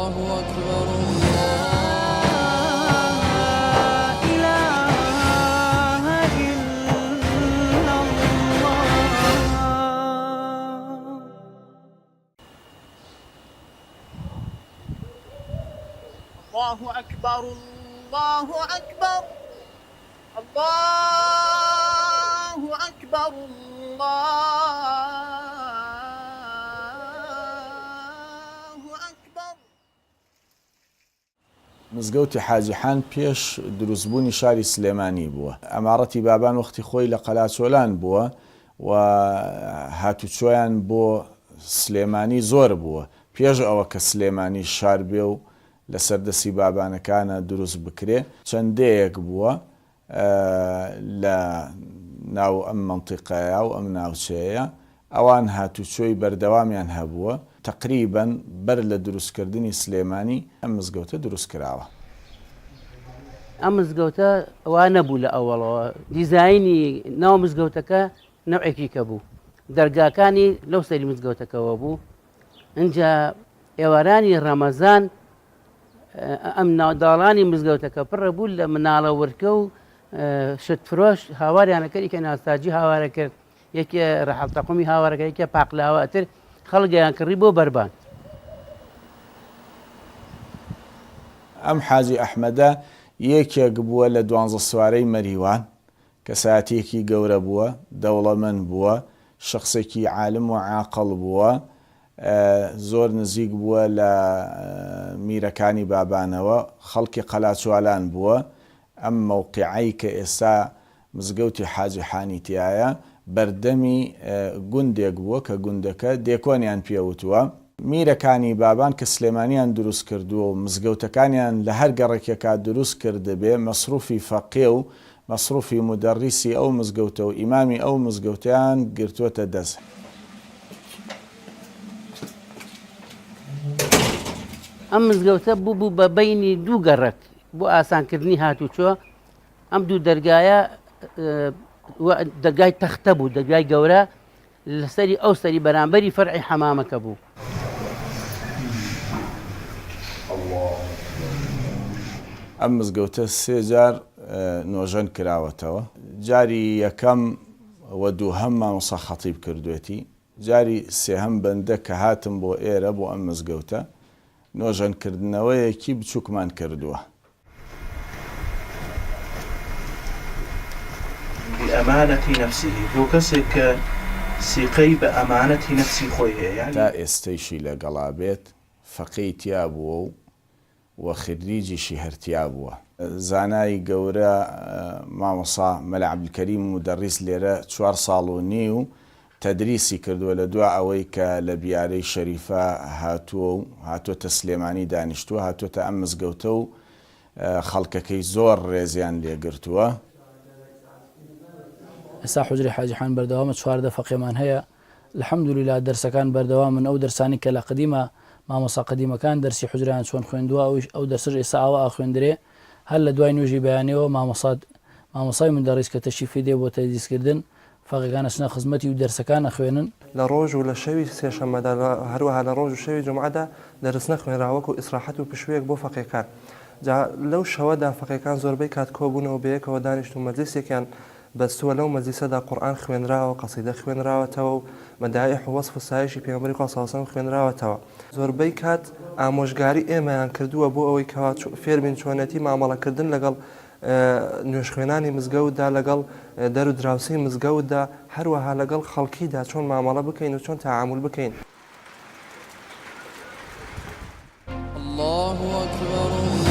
اکبر اللە الە الا اللە. اللە اکبر اللە اکبر اللە اکبر اللە اکبر. مزگەوتی حاجی حان پێش دروستبوونی شاری سلێمانی بووە. ئەماڕەتی بابان وەختی خۆی لە قەلاچۆلان بووە و هاتوچۆیان بۆ سلێمانی زۆر بووە. پێش ئەوە کە سلێمانی شار بێ و لەسەر دەستی بابانەکانە دروست بکرێ چەند دێیەک بووە لە ناو ئەم مەنتیقەیە و ئەم ناوچەیە ئەوان هاتوچۆی بەردەوامیان هەبووە تەقریبەن بەر لە دروستکردنی سلێمانی ئەم مزگەوتە دروست کراوە. ئەم مزگەوتە وا نەبوو لە ئەوەڵەوە دیزاینی ناو مزگەوتەکە نەوعێکی کە بوو دەرگاکانی لەو سەری مزگەوتەکەوە بوو ئینجا ئێوارانی ڕەمەزان ئەم ناوداڵانی مزگەوتەکە پڕە بوو لە مناڵە ورکە و شت فرۆش هاواریانە کرد یەکێ ناستاجی هاوارە کرد یەکێ ڕەحەڵ تەقومی هاوارەکە یەکێ پاقلاوە ئەتر خەڵگەیان کڕی بۆ بەربانگ. ئەم حاجی ئەحمەدە یەکێک بووە لە دوانزە سوارەی مەریوان، کەسایەتییەکی گەورە بووە، دەوڵەمەند بووە، شەخسێکی عالم و عاقڵ بووە، زۆر نزیک بووە لە میرەکانی بابانەوە، خەڵکی قەلاچوالان بووە، ئەم مەوقیعەی کە ئێستا مزگەوتی حاجی حانی تیایە، بەردەمی گوندێک بووە کە گوندەکە دێکۆنیان پێ وتووە. میرەکانی بابان کە سلێمانیان دروست کردووە و مزگەوتەکانیان لە هەر گەڕەکێکا دروست کردبێ، مەسروفی فەقێ و مەسروفی مودەڕیسی ئەو مزگەوتە و ئیمامی ئەو مزگەوتەیان گرتووەتە دەست. ئەم مزگەوتە بووبوو بە بەینی دوو گەڕەک بۆ ئاسانکردنی هاتوچۆ، ئەم دوو دەرگایە دەرگای تەختە بوو، دەرگای گەورە لەسەری ئەو سەری بەرامبەری فەرعی حەمامەکە بوو. ئەم مزگەوتە سێ جار نۆژەن کراوەتەوە، جاری یەکەم و دووهەم مامۆستا خەتیب کردوێتی، جاری سێهەم بەندە کە هاتم بۆ ئێرە بۆ ئەم مزگەوتە نۆژەنکردنەوەیەکی بچووکمان کردووە. بأمانة نفسه، بۆ کەسێک کە سیقەی بە ئەمانەتی نەفسی خۆی هەیە، یانی. تا ئێستەیشی لەگەڵا بێت فەقێی تیا بووە و و خریجیشی هەر تیا بووە. زانای گەورە مامۆسا مەلا عەبدولکەریم مودەڕیس لێرە چوار ساڵ و نیو تەدریسی کردووە لە دوا ئەوەی کە لە بیارەی شەریفە هاتووە و هاتۆتە سلێمانی دانیشتووە هاتۆتە ئەم مزگەوتە و خەڵکەکەی زۆر ڕێزیان لێ گرتووە. ئێستا حوجرەی حاجی حان بەردەوامە 14 فەقێمان هەیە الحمدللە دەرسەکان بەردەوامن ئەو دەرسانەی کە لە قەدیما مامۆستا قەدیمەکان دەرسی حوجرەیان چۆن خوێندووە ئەویش ئەو دەرسەش ئێستا ئاوا ئەخوێندرێ هەر لە دوای نوێژی بەیانیەوە مامۆستا مامۆستای مودەڕیس کە تەشریفی دێ بۆ تەدریس کردن فەقێکان ئەچنە خزمەتی و دەرسەکان ئەخوێنن. لە ڕۆژ و لە شەوی سێشەممەدا هەروەها لە ڕۆژ و شەوی جومعەدا دەرس نەخوێنرا وەکو ئیسراحەت و پشوویەک بۆ فەقێکان جا لەو شەوەدا فەقێکان زۆربەی کات کۆبوونەوە بەیەکەوە دانیشتن و مەجلیسێکیان بەستووە لەو مەجلیسەدا قورئان خوێنراوە قەسیدە خوێنراوەتەوە و مەدائیح و وەسف و ستایشی پێغەمبەری خوا صلی اللە علیە وسلم خوێنراوەتەوە. زۆربەی کات ئامۆژگاری ئێمەیان کردووە بۆ ئەوەی کەوا فێربین چۆنێتی مامەڵەکردن لەگەڵ نوێژخوێنانی مزگەوتدا، لەگەڵ دەر و دراوسێی مزگەوتدا، هەروەها لەگەڵ خەڵکیدا چۆن مامەڵە بکەین و چۆن تەعامول بکەین. اللە اکبر.